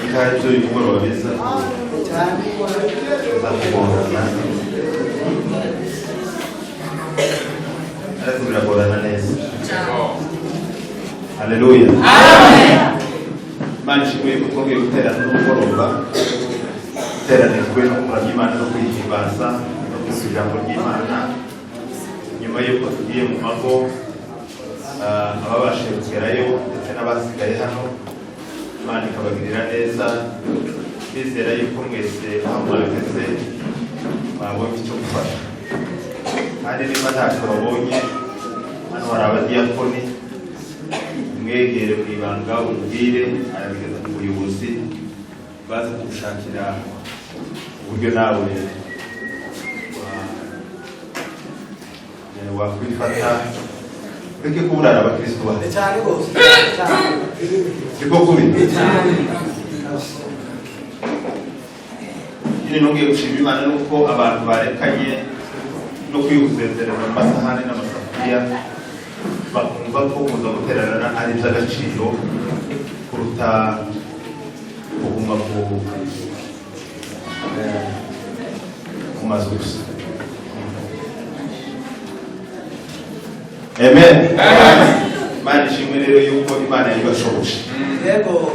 Bikaba by'uyu mugoroba biza biza kugorana, ariko biragorana neza. Haleluya! Imana ishimwe yuko twongeye guterana n'umugoroba, guteranijwe no kuramya Imana no kuyihimbaza no kumva ijambo ry'Imana. Nyuma y'uko tugiye mu mago, ababashije kugerayo ndetse n'abasigaye hano, Imana ikabagirira neza. Bizera yuko mwese aho mwageze mwabonye icyo gufasha, kandi niba ntacyo babonye, hano hari abadiyakoni, mwegere mu ibanga umubwire, arabigeza ku buyobozi, baze kugushakira uburyo nawe wakwifata, ureke kuburara abakristo bahari. Cyane rwose cyane. Siko kuri nyine. Nongeye gushima Imana nuko abantu barekanye no kwihuzezereza mu masahani n'amasafuriya, bakumva ko kuza guterana ari iby'agaciro kuruta kuguma ku mazu gusa. Amen. Imana ishimwe rero yuko Imana yibashoboje. Yego.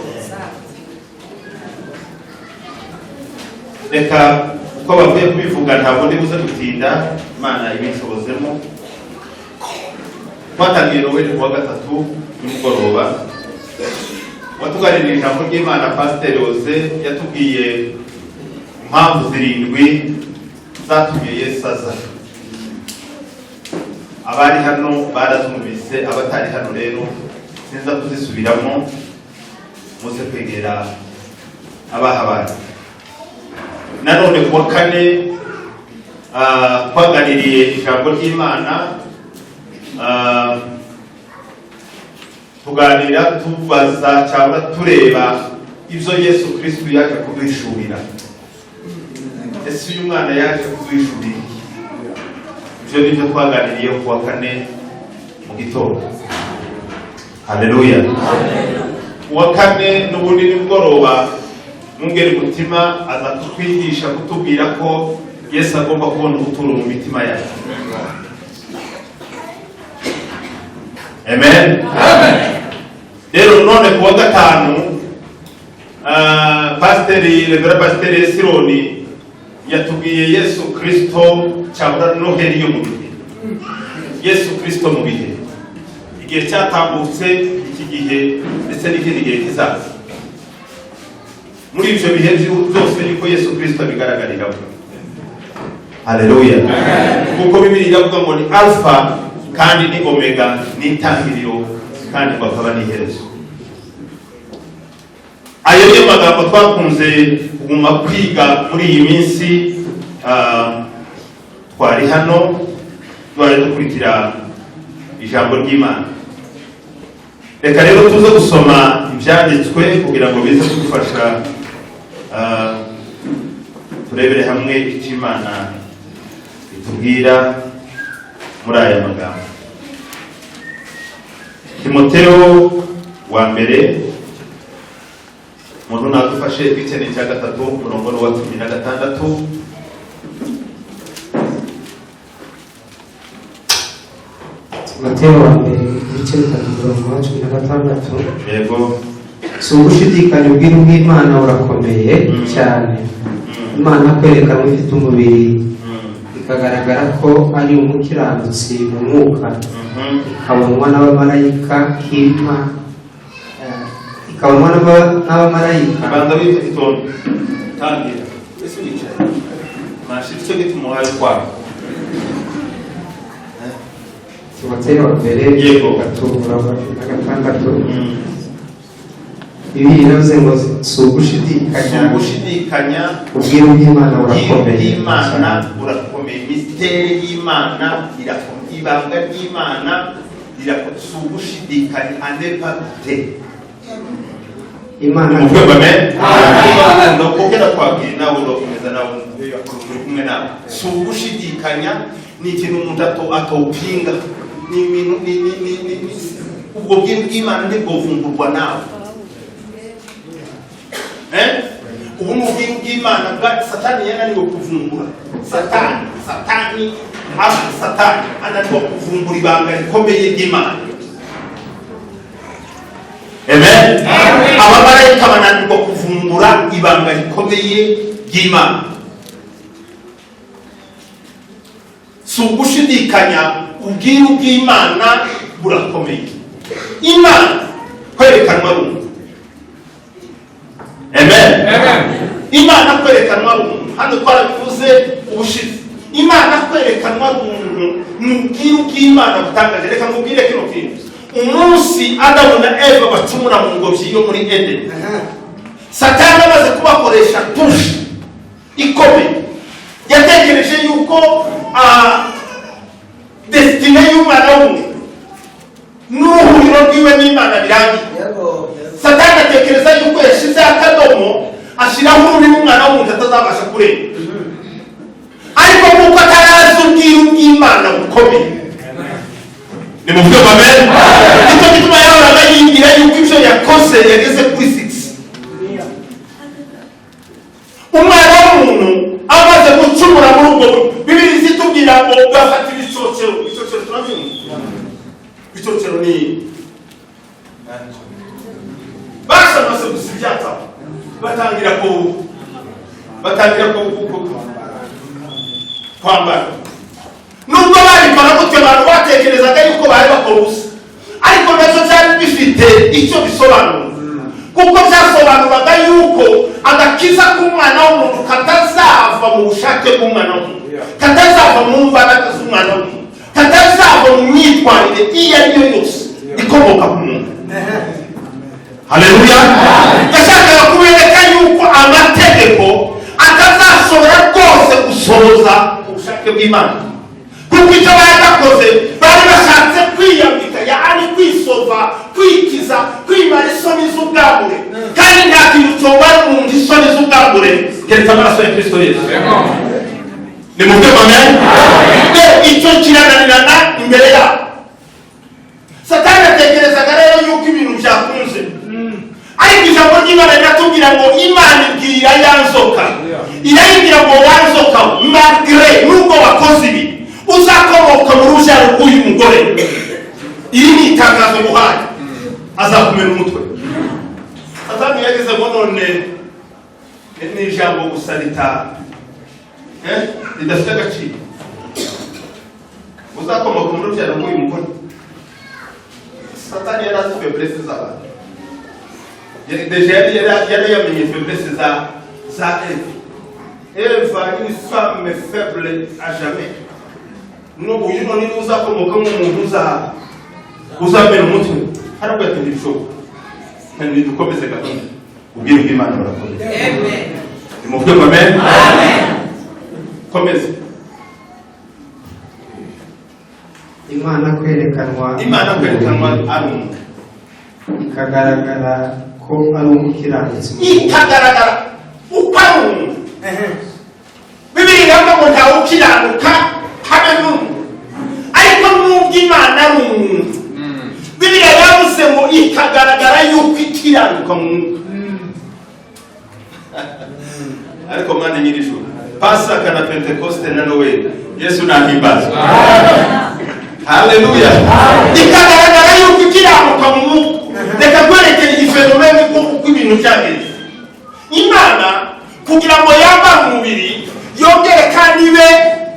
Reka uko bavuye kubivuga, ntabwo ndi buze gutinda, Imana ibinshobozemo. Twatangiye Noweli kuwa gatatu nimugoroba, watuganirira ijambo ry'Imana Pasiteri Oze, yatubwiye impamvu zirindwi zatumye Yesu aza. Abari hano barazumvise, abatari hano rero sinza kuzisubiramo, muze kwegera abahabaye. Nanone kuwa kane, twaganiriye ijambo ry'Imana, tuganira tubaza cyangwa tureba ibyo Yesu Kristu yaje kuduhishurira. Ese uyu mwana yaje kuduhishurira iki? Ibyo ni byo twaganiriye kuwa kane mu gitondo. Haleluya! Kuwa kane n'ubundi nimugoroba, mwungeri Mutima aza kutwigisha, kutubwira ko Yesu agomba kubona ubuturo mu mitima yacu. Amen. Rero none kuwa gatanu, pasiteri, Revera Pasiteri Esironi yatubwiye Yesu Kristo cyangwa Noheli yo mu bihe, Yesu Kristo mu bihe, igihe cyatambutse, iki gihe ndetse n'ikindi gihe kizaza. Muri ibyo bihe byose niko Yesu Kristo abigaragariramo. Haleluya! Kuko Bibiliya iravuga ngo ni Alfa kandi ni Omega, ni intangiriro kandi ngo akaba n'iherezo. Ayo niyo magambo twakunze kuguma kwiga muri iyi minsi. Twari hano twari dukurikira ijambo ry'Imana. Reka rero tuze gusoma ibyanditswe kugira ngo bize kudufasha, turebere hamwe icyo Imana itubwira muri aya magambo. Timoteo wa mbere, umuntu nadufashe, igice ni icya gatatu, umurongo ni uwa 16. Timoteyo wa mbere, ibice bitatu, umurongo wa 16. Yego. Si ugushidikanya, ubwiru bw'Imana burakomeye cyane. Imana kwerekanwa ifite umubiri, ikagaragara ko ari umukiranutsi mu mwuka, ikabonwa n'abamarayika, kima ikabonwa n'abamarayika. Banza witonde, tangira ese wicaye mashira icyo gituma uhaye ukwawe. Timoteyo wa mbere, Yego. gatatu, umurongo wa 16. Bibiliya iravuze ngo si ugushidikanya, Si ugushidikanya, ubwiru bw'Imana burakomeye bw'Imana cyane. burakomeye. Mystère y'Imana irakomeye, ibanga ry'Imana rirakomeye, si ugushidikanya, anepate. Imana Umukwemba amen. Ndakubwira, twabwiye nawe, urakomeza nawe uri kumwe nawe. Si ugushidikanya, ni ikintu umuntu atopinga. Ni ibintu ni ubwo bwiru bw'Imana ntibwovumburwa nawe. Ubu ni ubwiru bw'Imana bwa Satani yananiwe kuvumbura. Satani ananiwe kuvumbura ibanga rikomeye ry'Imana. Amen. Abamarayika bananirwa kuvumbura ibanga rikomeye ry'Imana. Si ugushidikanya, ubwiru bw'Imana burakomeye. Imana kwerekanwa ari umuntu. Amen. Imana kwerekanwa ari umuntu, hano twarabivuze ubushize. Imana kwerekanwa ari umuntu ni ubwiru bw'Imana butangaje. Reka nkubwire kino kintu: umunsi Adamu na Eva bacumura mu ngobyi yo muri Edeni, Satani amaze kubakoresha touche ikomeye, yatekereje yuko destinée y'umwana w'umuntu n'uruhuriro rwiwe n'Imana birangiye. Satani atekereza yuko yashyizeho akadomo, ashyiraho ururimi umwana w'umuntu atazabasha kureba. Ariko kuko atarazi ubwiru bw'Imana bukomeye, nimuvuge ngo amen, nicyo gituma yahoraga yibwira yuko ibyo yakoze yageze kuri succès. Umwana w'umuntu amaze gucumura muri ubwo buryo, Bibiri zitubwira ngo bafata ibicocero. Ibicocero turabyumva? Ibicocero ni basamaze gusa ibyatsi, batangira kwambara. Nubwo babikora gutyo, abantu batekerezaga yuko bari bakora ubusa, ariko nabyo byari bifite icyo bisobanura, kuko byasobanuraga yuko agakiza k'umwana w'umuntu katazava mu bushake bw'umwana w'umuntu, katazava mu mbaraga z'umwana w'umuntu, katazava mu myitwarire iyo ari yo yose ikomoka ku muntu. Haleluya! Yashakaga kubereka yuko amategeko atazashobora rwose gusohoza ubushake bw'Imana, kuko icyo bari bakoze, bari bashatse kwiyambika, yani kwisova, kwikiza, kwimara isoni z'ubwambure, kandi nta kintu cyobara umuntu isoni z'ubwambure keretse amaraso ya Kristo Yesu. Ni mu bwego. Amen. Icyo kirananirana imbere yabo. Satani atekerezaga rero yuko ibintu byakunze, ariko ijambo ry'Imana riratubwira ngo Imana ibwira ya nzoka, irayibwira ngo: "Wa nzoka, malgré nubwo wakoze ibi, uzakomoka mu rubyaro rw'uyu mugore." Iri ni itangazo muhaye. Azakumena umutwe. Satani yageze ngo none ni ijambo gusa ridafite agaciro, uzakomoka mu rubyaro rw'uyu mugore. Satani yari azi faiblesse z'abantu. Déjà yari yamenye faiblesse za Eve. Eva, une femme faible à jamais. No uyu none niwe uzakomoka nk'umuntu uzamena umutwe. Haravuga ati: "Ntibishoboka, nidukomeze gahunda." Ubwiru bw'Imana burakomeye. Nimuvuge ngo amen. Komeze. Imana kwerekanwa Imana kwerekanwa ari umuntu, ikagaragara ko ari umukiranutsi mu mwuka. Ikagaragara uko ari umuntu. Bibiri iravuga ngo ntawe ukiranuka habe n'umwe. Ariko nubwo Imana ari umuntu, Bibiliya yavuze ngo ikagaragara yuko ikiranuka mu mwuka. Ariko Mana nyir'ijuru, Pasaka na Pentekoste na Noweli, Yesu nahimbazwe. Haleluya! Ikagaragara yuko ikiranuka mu mwuka. Reka kwerekera iyi phénomène ko uko ibintu byagenze. Imana kugira ngo yambare umubiri, yongere kandi ibe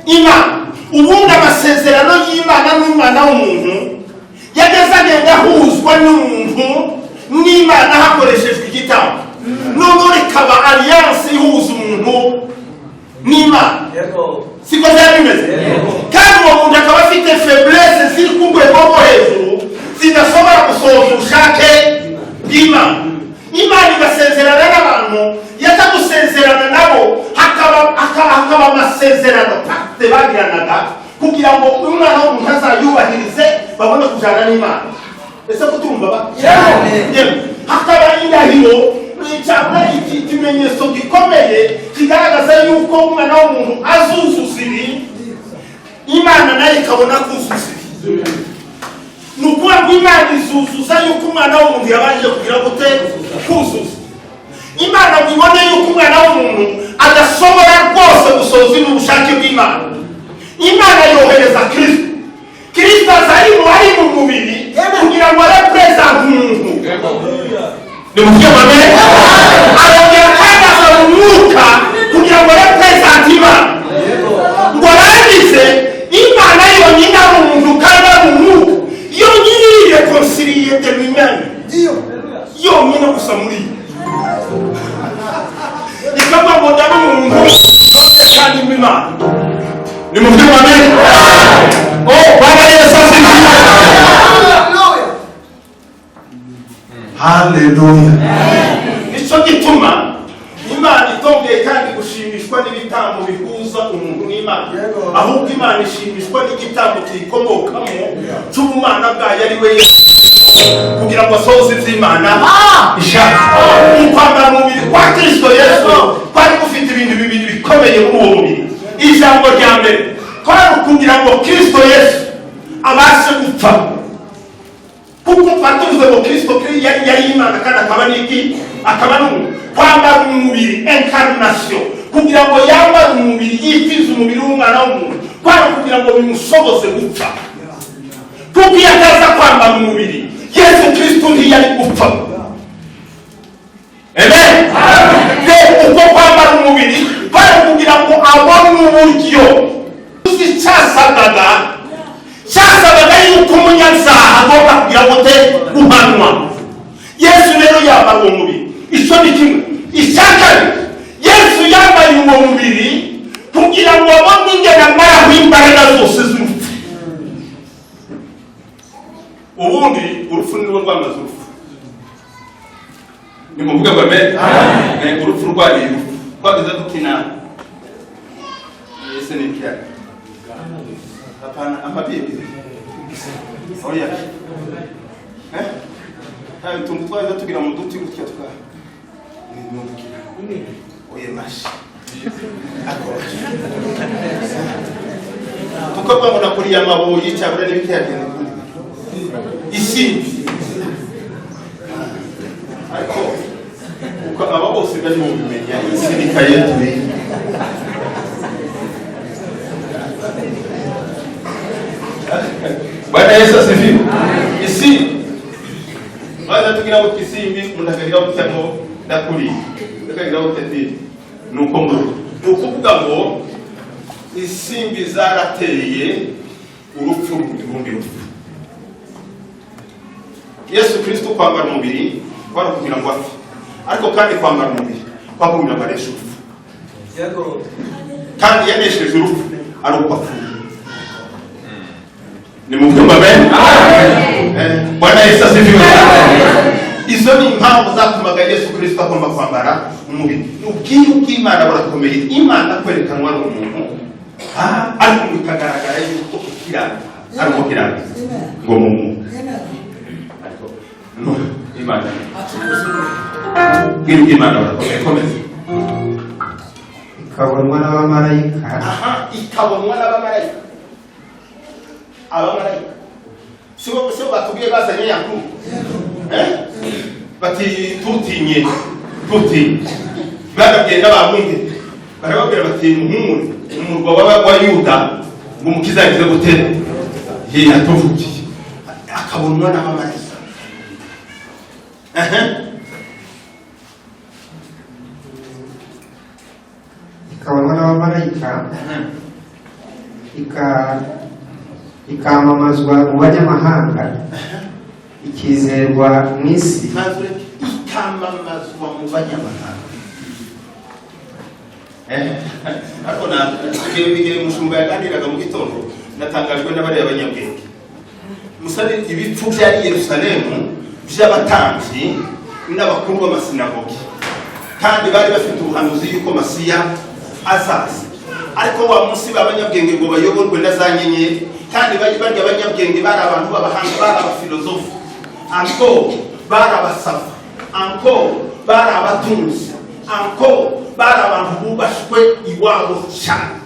Imana. Ubundi amasezerano y'Imana n'umwana w'umuntu yageze agenda ahuzwa n'umuntu n'Imana hakoreshejwe igitambo, noneho rikaba alliance ihuza umuntu n'Imana. Siko byari bimeze? Kandi uwo muntu akaba afite faiblesse ziri ku rwego rwo hejuru, zidashobora gusohoza ubushake bw'Imana. Imana igasezerana n'abantu, yaza gusezerana nabo, hakaba amasezerano, pacte bagiranaga, kugira ngo umwana w'umuntu azayubahirize, babone kujyana n'Imana. Ese kutumva ba? Yewe. Hakaba indahiro cyangwa iki kimenyetso gikomeye kigaragaza yuko umwana w'umuntu azuzuza ibi, Imana nayo ikabona kuzuza ibi. Imana izuzuza yuko umwana w'umuntu yabanje kugira gute? Kuzuza. Imana ngo ibone yuko umwana w'umuntu adashobora rwose gusohoza ubushake bw'Imana, Imana yohereza Kristo. Kristo aza ari mu mubiri kugira ngo arepresente umuntu. Ni mu buryo bamere, arongera kandi aza mu mwuka kugira ngo arepresente Imana, ngo arangize Imana yonyine ari umuntu kandi ari umwuka, yonyine yiréconcilie de lui-même, yonyine gusa muri yo, ikavuga ngo ndaba umuntu kandi w'Imana. Ni mu buryo bamere. Oh, Bwana Yesu asifiwe! Haleluya! Nicyo gituma Imana itongeye kandi gushimishwa n'ibitambo bihuza umuntu n'Imana, ahubwo Imana ishimishwa n'igitambo kiyikomokamo cy'ubumana bwayo, ari we Yesu, kugira ngo asohoze iby'Imana ishaka. Mu kwambara umubiri kwa Kristo Yesu kwari gufite ibintu bibiri bikomeye muri uwo mubiri. Ijambo rya mbere kwari ukugira ngo Kristo Yesu abashe gupfa, kuko twari tuvuze ngo Kristo yari Imana kandi akaba n'iki? Akaba n'umuntu. Kwambara umubiri, incarnation, kugira ngo yambare umubiri, yitize umubiri w'umwana w'umuntu, kwari kugira ngo bimushoboze gupfa, kuko iyo ataza kwambara umubiri, Yesu Kristo ntiyari gupfa. Amen. Rero uko kwambara umubiri kwari kugira ngo abone uburyo. Uzi, cyasabaga yuko umunyabyaha agomba kugira ngo te guhanwa. Yesu rero yambara uwo mubiri, icyo ni kimwe. Icya kabiri, Yesu yambaye uwo mubiri kugira ngo abone ingene amaraho imbaraga zose z'urupfu. Ubundi urupfu ni rwo rwamaze urupfu. Ni muvuge ngo amen. Urupfu rwariye urupfu. Twageze dukina ese ni ikiyaga, hapana, amabibi, oya, eh, hari utuntu twaza tugira mu duti gutya twa ni dukina, oya, mashi akoroje tukavuga ngo nakuriye amabuye cyangwa n'ibikiyagenda ukundi isimbi. Ariko uko aba bose bari mu bimenya isi ni kayetu. Bwana Yesu asifiwe! Isi baza tugira ngo isimbi, umuntu akagira gutya ngo ndakuriye, akagira gutya ati nuko ngo ni ukuvuga ngo isimbi zarateye urupfu, urundi rupfu. Yesu Kristo kwambara umubiri kwari kugira ngo apfe, ariko kandi kwambara umubiri kwari kugira ngo aneshe urupfu. Kandi yanesheje urupfu ari uko apfuye. Ni mu byumba. Amen. Bwana Yesu asifiwe! Izo ni impamvu zatumaga Yesu Kristo agomba kwambara umubiri. Ubwiru bw'Imana burakomeye. Imana kwerekanwa n'umuntu, ariko bikagaragara yuko ukiranuka ari umukiranutsi ngo mu mwuka, ariko no Imana, ubwiru bw'Imana burakomeye. Komeza. Ikabonwa n'abamarayika. Aha, ikabonwa n'abamarayika. Abamarayika sibo batubwiye bazanye ya nkuru, eh? Bati tutinye, tutinye. Barabwiye n'ababunge, barababwira bati muhumure, umurwa wa Yuda ngo umukiza yagize gute? Ye yatuvukiye. Akabonwa n'abamarayika. Aha. Ikabonwa n'abamarayika, ikamamazwa mu banyamahanga, ikizerwa mu isi. Maze ikamamazwa mu banyamahanga. Ariko na igihe umushumba yaganiraga mu gitondo, natangajwe n'abariya banyabwenge musare, ibipfu byari i Yerusalemu by'abatambyi n'abakuru b'amasinagogi, kandi bari bafite ubuhanuzi yuko Masiya azaza. Ariko wa munsi b'abanyabwenge ngo bayoborwe na za nyenyeri, kandi bari barya abanyabwenge, bari abantu b'abahanga, bari abafilozofu encore, bari abasafa encore, bari abatunzi encore, bari abantu bubashwe iwabo cyane.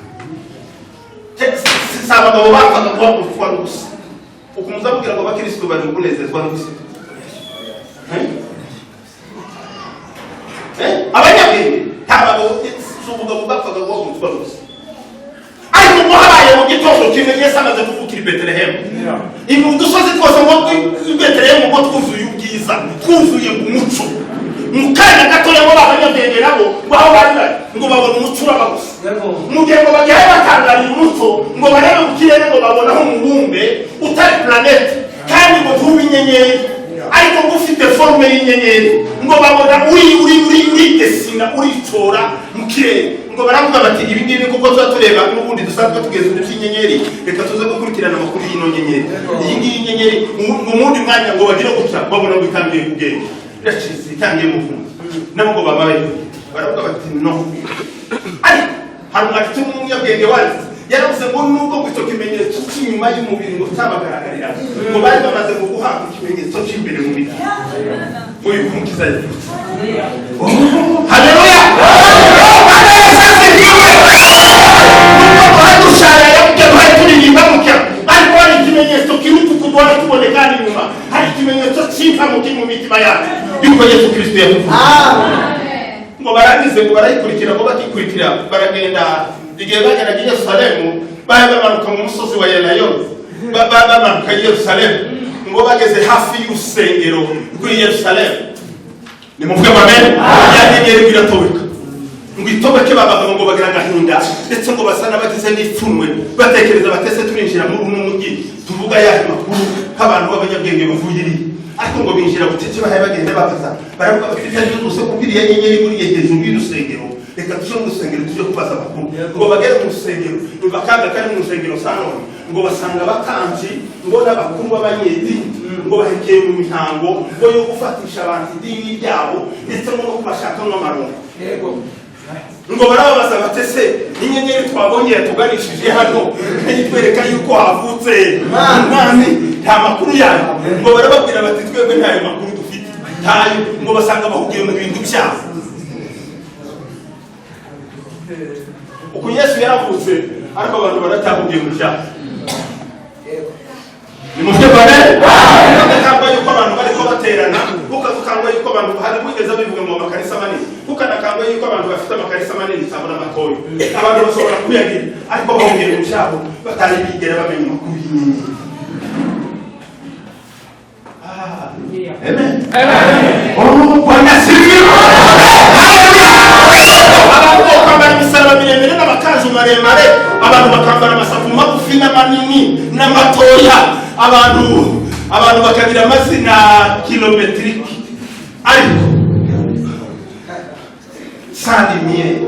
Si abagabo bapfaga guhagurukwa n'ubusa. Ukunze amubwira ngo abakirisitu bari mu kunezezwa n'ubusa. Eh? Eh? Abanyabwenge nta bagabo, si ubugabo bwapfaga guhagurutswa n'ubusa. Ariko ngo habaye mu gitondo kimwe, Yesu amaze kuvukira i Betelehemu, ibi udusozi twose ngo i Betelehemu ngo twuzuye ubwiza, twuzuye umuco. Mu kanya gatoya ngo abanyabwenge nabo ngo aho bari bari ngo babona umuco uraba gusa. Mu gihe ngo bagere batangariye umuco, ngo barebe mu kirere, ngo babonaho umubumbe utari planète kandi ngo ntube inyenyeri, ariko ngo ufite forme y'inyenyeri. Ngo babona uri desina, uricora mu kirere. Ngo baravuga bati: "Ibi ngibi kuko tuba tureba n'ubundi dusanzwe tugeze ibintu by'inyenyeri, reka tuze gukurikirana amakuru y'ino nyenyeri, iyi ngiyi nyenyeri." Mu wundi mwanya ngo bagire gutya, babona ngo itangiye kugenda, iracitse, itangiye guvuma. Nabo ngo babaye baravuga bati: "No." Ariko hari umwanditsi w'umunyabwenge wanditse, yaravuze ngo nubwo ngo icyo kimenyetso cy'inyuma y'umubiri ngo cyabagaragarira, ngo bari bamaze ngo guhabwa ikimenyetso cy'imbere mu mitima, ngo yuko Umukiza yavutse. Haleluya! Bwana Yesu asifiwe! Nubwo duhari dushayaya burya, duhari turirimba gutya, ariko hari ikimenyetso kiruta uko duhora tuboneka hano inyuma. Hari ikimenyetso cy'impamo kiri mu mitima yacu yuko Yesu Kristo yatuvutse. Ngo barangize ngo barayikurikira, ngo bakikurikira baragenda. Igihe bageraga i Yerusalemu, bari bamanuka mu musozi wa Elayono, bamanuka i Yerusalemu, ngo bageze hafi y'urusengero rw'i Yerusalemu, nimuvuge ngo amen, ya nyenyeri ngo iratobeka. Ngo itobeke, babagabo ngo bagira agahinda, ndetse ngo basa n'abagize n'ipfunwe, batekereza batese: "Turinjira muri uno mujyi tuvuga ayahe makuru nk'abantu b'abanyabwenge bavuye iriya?" Ariko ngo binjira bucece, bahaye bagenda babaza, baravuga bati: "Ibyo ari byo byose, kuko iriya nyenyeri buriya hejuru y'urusengero, reka tuje mu rusengero tuje kubaza amakuru." Ngo bagere mu rusengero, ngo akaga kari mu rusengero sa none, ngo basanga abatambyi ngo n'abakuru b'abanyedini ngo bahekeye mu mihango ngo yo gufatisha abantu idini ryabo, ndetse ngo no kubashakamo amaronko. Ngo barababaza bati: "Ese inyenyeri twabonye yatuganishije hano, itwereka yuko havutse umwami, nta makuru yayo?" Ngo barababwira bati: "Twebwe ntayo makuru dufite, ntayo." Ngo basanga bahugiye mu bintu byabo. Uku Yesu yaravutse, ariko abantu baracyahugiye mu byabo. Ni mu byo bane ukakangwa yuko abantu bariko baterana, ukakangwa yuko abantu hari wigeze bivuga ngo amakarisa manini, ukanakangwa yuko abantu bafite amakarisa manini cyangwa n'amatoya. Abantu bashobora kuyagira, ariko bahungiye mu cyabo, batari bigera bamenya amakuru y'inyenyeri. Ah, amen. Oh, Bwana asifiwe! Abantu bakambara imisaraba miremire n'amakanzu maremare, abantu bakambara amasaku magufi n'amanini n'amatoya, abantu bakagira amazina kilométrique, ariko sans lumière,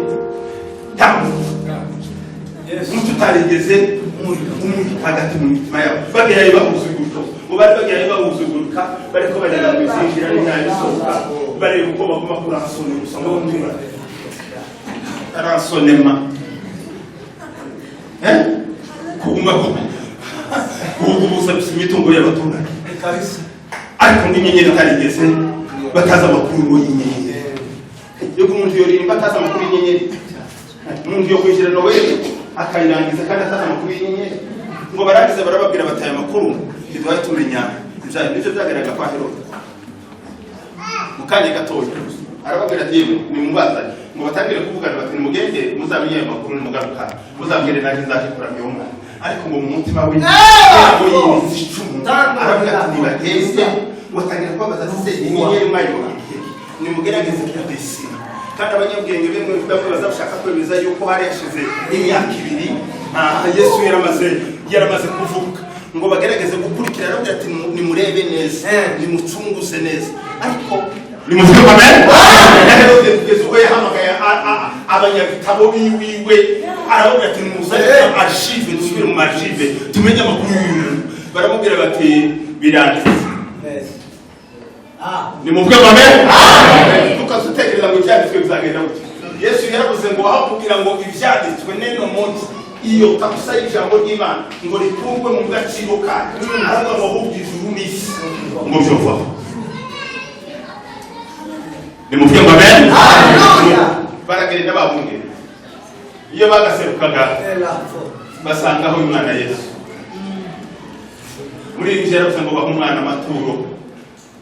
umuco utarigeze umurika hagati mu mitima yabo. Bagerayo bahuzugurika, ngo bari bagerayo bahuzugurika, bariko bareba ngo izinjira n'imyanya isohoka, bareba uko bagomba kuransone gusa, ngo baturage ransonnement, eh? Kuguma kugubuza gusa imitungo y'abaturage. Ariko ngo inyenyeri itarigeze, batazi amakuru ngo y'inyenyeri. Yuko umuntu yoririmba atazi amakuru y'inyenyeri, umuntu yo kwishyura Noweli akayirangiza kandi atazi amakuru y'inyenyeri. Ngo barangize barababwira bati: "Aya makuru ntiduhaye tumenya ibyayo." Nibyo byageraga kwa Herode. Mu kanya gatoya arababwira ati: "Yewe, nimubazanye." Ngo batangire kuvugana bati: "Nimugende muzamenye ayo makuru, nimugaruka muzabwire, nanjye nzaje kuramya uwo mwana." Ariko ngo mu mutima we ngo yimitse icumu, aravuga ati: "Nibagende." Ngo atangira kubabaza ati: "Se inyenyeri mwayibonye igihe? Nimugerageze kudesina." Kandi abanyabwenge bemwe bamwe bazashaka kwemeza yuko hari hashize imyaka 2 Yesu yaramaze kuvuka. Ngo bagerageze gukurikira, aravuga ati: "Nimurebe neza, nimucunguze neza." Ariko nimuvuge ngo amen. Na Herode kugeza ubwo yahamagaye abanyabitabo biwiwe, arababwira ati: "Nimuzane archive, dusubire mu archive tumenye amakuru y'uyu muntu." Baramubwira bati: "Biranditse." Nimuvuge ngo amen. Tukazutekereza ngo ibyanditswe bizagenda gutya. Yesu yaravuze ngo aho kugira ngo ibyanditswe neno munsi iyo kabisa y'ijambo ry'Imana ngo rikurwe mu gaciro kayo, aravuga ngo ahubwo ijuru n'isi ngo byovaho. Nimuvuge ngo amen. Baragenda babungera, iyo bagaserukaga basangaho umwana Yesu. Muri iyi nzu yaravuze ngo bahe umwana amaturo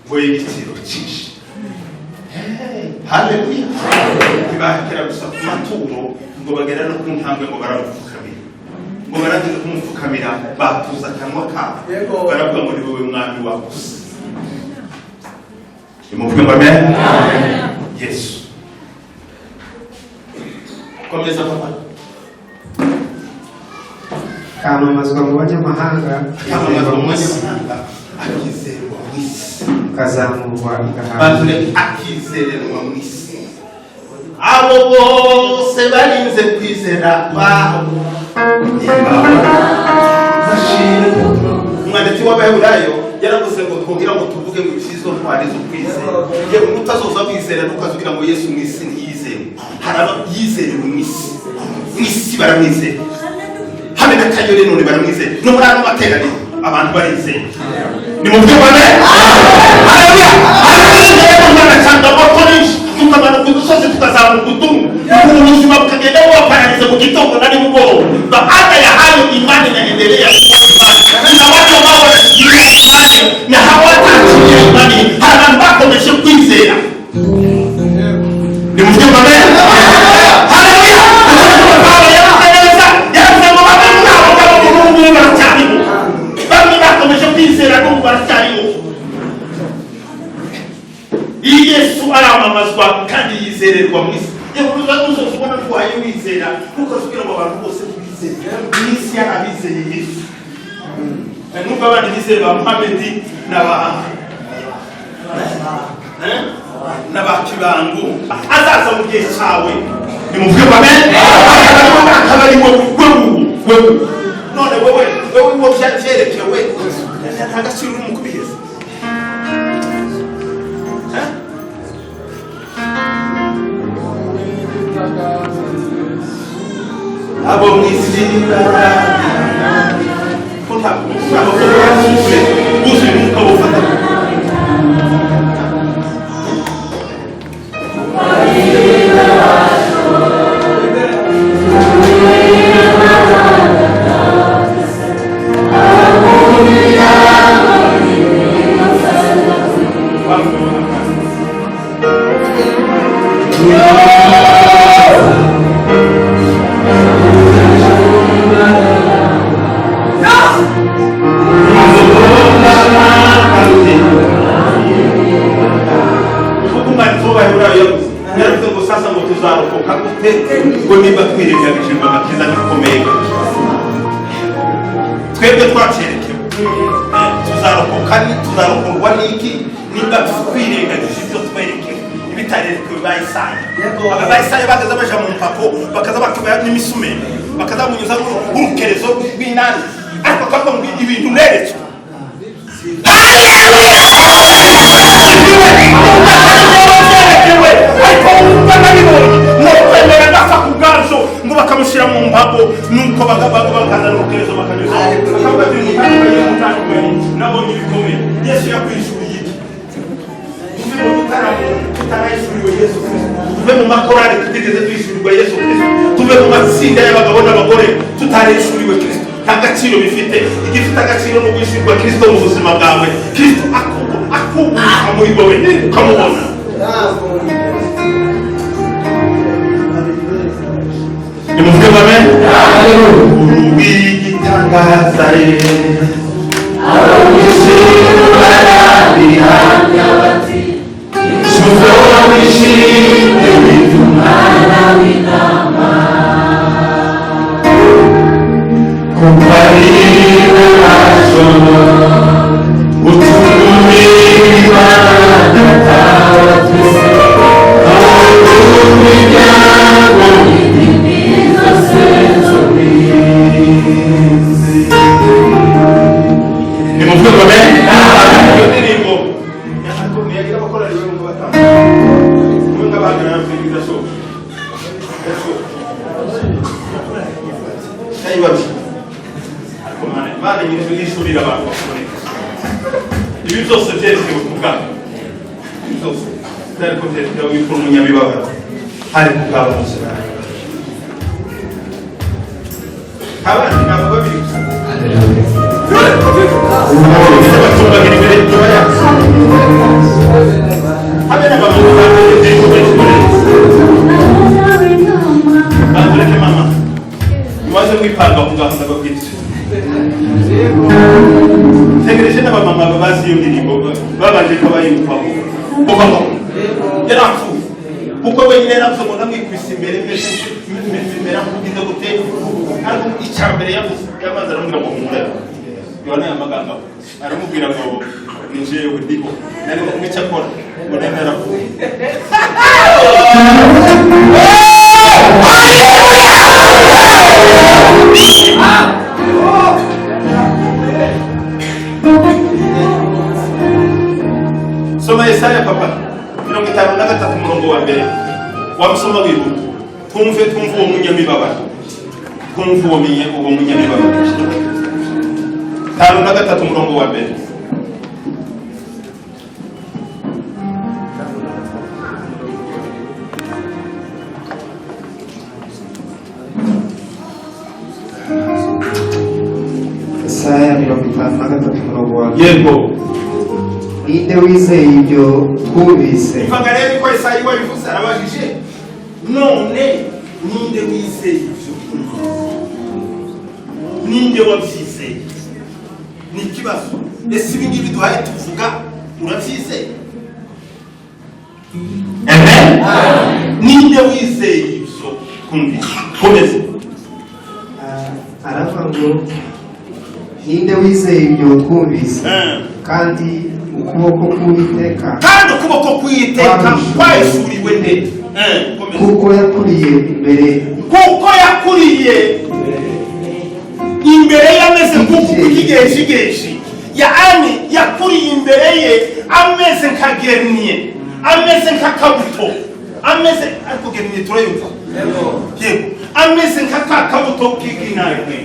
ngo y'igiciro cyinshi. Haleluya! Ntibahekera gusa ku maturo, ngo bagera no ku ntambwe ngo baramupfukamira, ngo barangize kumupfukamira batuza akanwa kabo. Yego. Baravuga ngo ni wowe mwami waguze. Nimuvuge ngo amen. Yesu, komeza papa. Kamamazwa mu banyamahanga, Kamamazwa mu akizerwa mu isi. banyamahanga, akizerwa mu isi. Kazamurwa igahabwa. Banzure, akizererwa mu isi. Abo bose barinze kwizera kwabo. Umwanditsi w'Abaheburayo yaravuze ngo twongera ngo tuvuge ngo iby'izo ntwari zo kwizera. Yewe, utazoza wizera, ntukazugira ngo Yesu mu isi ntiyizewe. Hari aba yizerewe mu isi, mu isi baramwizera, habe na kayore none baramwizera. No muri ano materaniro abantu barizera. Ni mu byo bane. Haleluya! Haleluya! Umwana cyangwa moto nyinshi, tukamanuka udusozi, tukazamuka utundi, ubuzima bukagenda bubaparariza mu gitondo na nimugoroba. Baada ya hayo imani inaendelea kuwa imani. Kuna watu ambao wanashikilia imani na hawataachilia imani. Hari abantu bakomeje kwizera. Ni mu byo bane. Haleluya! Pawulo yavuze neza, yaravuze ngo bamwe muri abo ngabo n'ubu ngubu baracyariho, bamwe bakomeje kwizera n'ubu baracyariho. Iyo Yesu aramamazwa kandi yizererwa mu isi. Yewe, uzoza ubona ko wahaye wizera, ntukazugira ngo abantu bose ntibizere. Mu isi hari abizeye Yesu, nubwo abandi bizeye ba Muhamedi n'aba n'aba Kibangu. Azaza mu gihe cyawe. Nimuvuge ngo amen. Akaba ari wowe, wewe none wowe, wewe wo byerekewe, nta gaciro uri mu kubiheza. Eh? Abo mu isi ko ntabwo wuzuye, wuzuye umwuka wufata. Kuko umwanditsi w'Abaheburayo yavuze, yaravuze ngo sasa ngo tuzarokoka gute, ngo niba twirengagije ngo agakiza gakomeye gutya twebwe twacerekewe? Tuzarokoka tuzarokorwa n'iki niba twirengagije ibyo twerekewe, ibitarerekewe ba Isaya? Yego. Aba ba Isaya bagaza baja mu mpako, bakaza bakaba n'imisumeno, bakaza bamunyuza urukerezo rw'inani, ariko akavuga ngo ibintu neretswe. Ariko wumva nabibonye no kwemera gapfa ku bwazo, ngo bakamushyira mu mbago, nuko bakazana urukerezo bakanyuza, bakavuga ati mutandukanye, mutandukanye, nabonye ibikomeye. Yesu yakwishuriye iki? Tuve mu bitaramo tutarayishuriwe Yesu Kristo, tuve mu makorari tutigeze twishyurirwa Yesu Kristo, tuve mu matsinda y'abagabo n'abagore tutarishuriwe Kristo. Nta gaciro bifite. Igifite agaciro ni ugwishyurirwa Kristo mu buzima bwawe, Kristo akubuka muri wowe ukamubona. Nimuvuge ngo amen. Uruw'igitangaza rero barabihamya bati wishimye Umwana w'intama, kuko ari we washobora gucungura Data wa twese, imiryango n'indimi zose zo mu isi. Nimuvuge ngo amen. Iyo ndirimbo ntiyagira abakorari bari ngo batanu kumwe nk'abahagarara irashoboka, irashoboka, ndayibarusha. Ariko Mana, Imana nyiri yishurira abantu bakuboneka. Ibi byose byerekewe ku bwabo, ibi byose byari ko byerekewe wikura umunyamibabaro hari ku bwabo bose. Abandi ntabwo babiri gusa. Tegereje n'abamama bazi iyo ndirimbo babanje ko bayumvamo kuvaho yarapfuye, kuko wenyine yaravuze ngo ndamwikwisa imbere mbere nk'ubwiza gute. Ariko icya mbere yavuze, yamaze aramubwira ngo humura. Yohana aya magambo aramubwira ngo ni jewe ndiho nari kumwe, icyakora ngo nari narapfuye. Soma Yesaya, papa, 53, umurongo wa mbere. Wamusoma wihuta, twumve uwo munyamibabaro, twumve uwo munyamibabaro. 53, umurongo wa mbere. Yesaya 53, umurongo wa mbere. Yego. Ninde wizeye ibyo twumvise? Imvaga rero ko Yesaya wabivuze arabajije: none ninde wizeye ibyo twumvise? Ninde wabyizeye? Ni ikibazo. Ese ibi ngibi duhaye tuvuga, urabyizeye? Amen. Ninde wizeye ibyo twumvise? Komeza. Ah, aravuga ngo ninde wizeye ibyo twumvise, kandi ukuboko k'Uwiteka Kandi ukuboko kw'Iteka kwahishuriwe nde? Komeza. Kuko yakuriye imbere Kuko yakuriye imbere ye ameze nk'uku k'ikigeshigeshi, yaani yakuriye imbere ye ameze nka gernier, ameze nk'akabuto, ameze, ariko gernier turayumva? Yego, ameze nka ka kabuto k'inarwe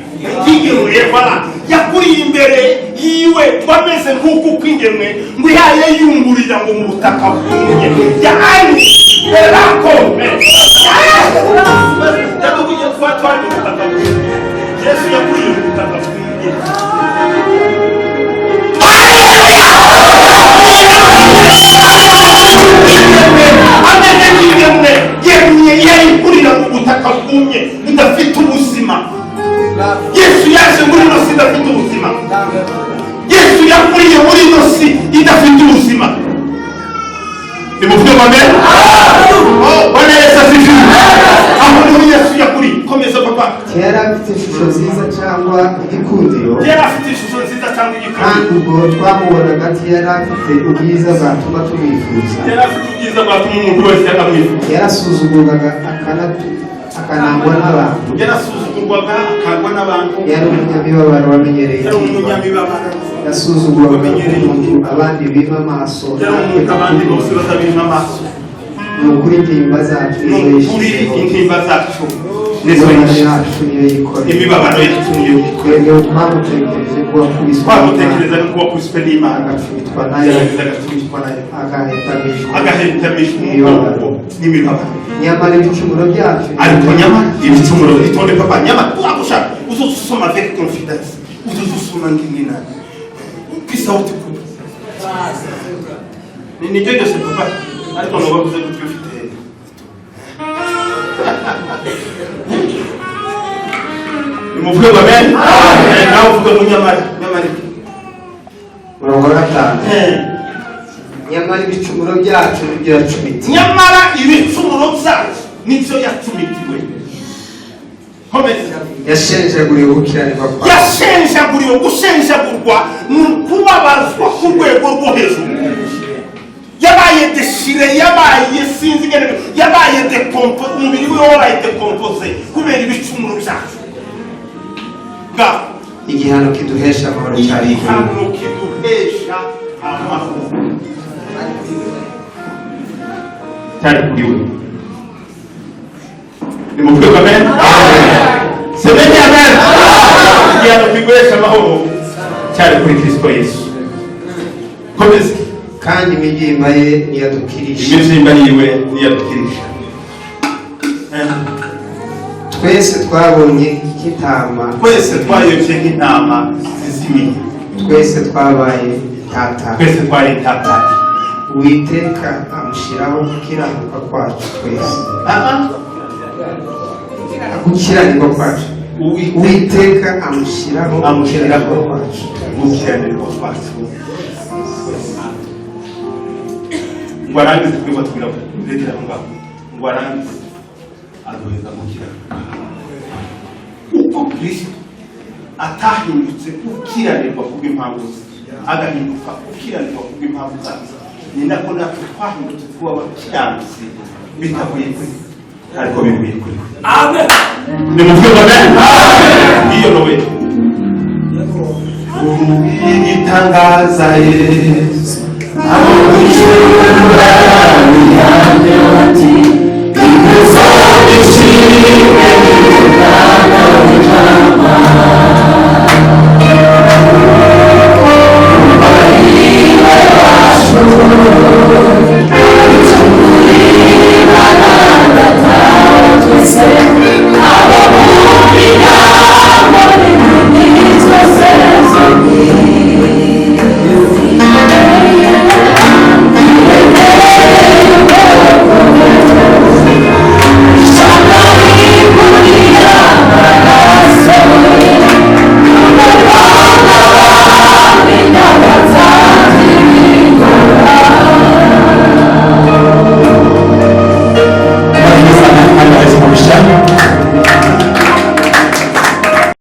k'ingemwe. Voilà, yakuriye imbere yiwe ngo ameze nk'uku kw'ingemwe, ngo ihaye yungurira ngo mu butaka bwumye, yaani erakome yakubwiye twa twari mu butaka bwumye. Yesu yakuriye mu butaka bwumye. Ameze nk'ingemwe yemye yayikurira mu butaka bwumye budafite ubuzima. Yesu yaje muri ino si idafite ubuzima. Yesu yakuriye muri ino si idafite ubuzima. Nimuvuge ngo amen. Bwana Yesu asifiwe. Aho niho Yesu yakuriye. Komeza, papa. Yari afite ishusho nziza cyangwa igikundiro. Yari afite ishusho nziza cyangwa igikundiro. Kandi ubwo twamubonaga yari afite ubwiza bwatuma tumwifuza. Yari afite ubwiza bwatuma umuntu wese amwifuza. Yarasuzugurwaga akanangwa n'abantu. Yarasuzugurwaga akangwa n'abantu. Yari umunyamibabaro wamenyereye Yari umunyamibabaro. Yasuzugurwaga nk'umuntu abandi bima amaso. Yari umuntu abandi bose batabima amaso. Ni ukuri intimba zacu Ni nizo ukuri yishyizeho. Intimba zacu nizo Imibabaro yishe. yacu niyo yikoreye. Imibabaro yacu niyo yikoreye. Twebwe twamutekereje ko wakubiswe Twamutekereza ko wakubiswe n'Imana, agacumitwa nayo, yarangiza agacumitwa nayo, agahetamishwa agahetamishwa umugongo n'imibabaro. Nyamara ibicumuro byacu Ariko nyamara ibicumuro, itonde papa, nyamara uzagushaka uzosoma avec confidence, uzosoma ngingina kisauti kubwa. Ni nibyo byose, papa, ariko nubavuze gutyo ufite. Nimuvuge ngo amen. Nawe uvuge ngo nyamara, nyamara iki? Umurongo wa gatanu: nyamara ibicumuro byacu nibyo yacumitiwe. Nyamara ibicumuro byacu nibyo yacumitiwe. Komeza. Yashenjaguriwe gukiranirwa kwacu. Yashenjaguriwe. Gushenjagurwa ni ukubabazwa ku rwego rwo hejuru. Yabaye déchiré, yabaye, sinzi ingene, yabaye décomposé, umubiri we wabaye décomposé kubera ibicumuro byacu bwaho. Igihano kiduhesha amahoro cyari kuri we. Igihano kiduhesha amahoro cyari kuri we. Nimuvuge ngo amen. Semeni amen. Igihano kiguhesha amahoro cyari kuri Kristo Yesu. Komeza. Kandi imibyimba ye niyadukirisha. Imibyimba yiwe niyadukirisha. Twese twabonye nk'intama. Twese twayobye nk'intama zizimiye. Twese twabaye intatane. Twese twari intatane. Uwiteka amushyiraho gukiranuka kwacu twese, gukiranirwa kwacu. Uwiteka Uwiteka amushyiraho amushyiraho kwacu. Gukiranirwa kwacu twese. Ngo arangize kuri batubwira, rekera aho ngaho, ngo arangize aduheza gukiranuka. Uko Kristo atahindutse gukiranirwa kubw'impamvu ze, agahinduka gukiranirwa kubw'impamvu zacu, ni nako natwe twahindutse kuba abakiranutsi bitavuye kuri we, ariko bivuye kuri we. Ni muvuge ngo amen. Iyo Noheli igitangaza, Yesu. Abo ijuru barabihane bati: "Ikuzo ishimwe."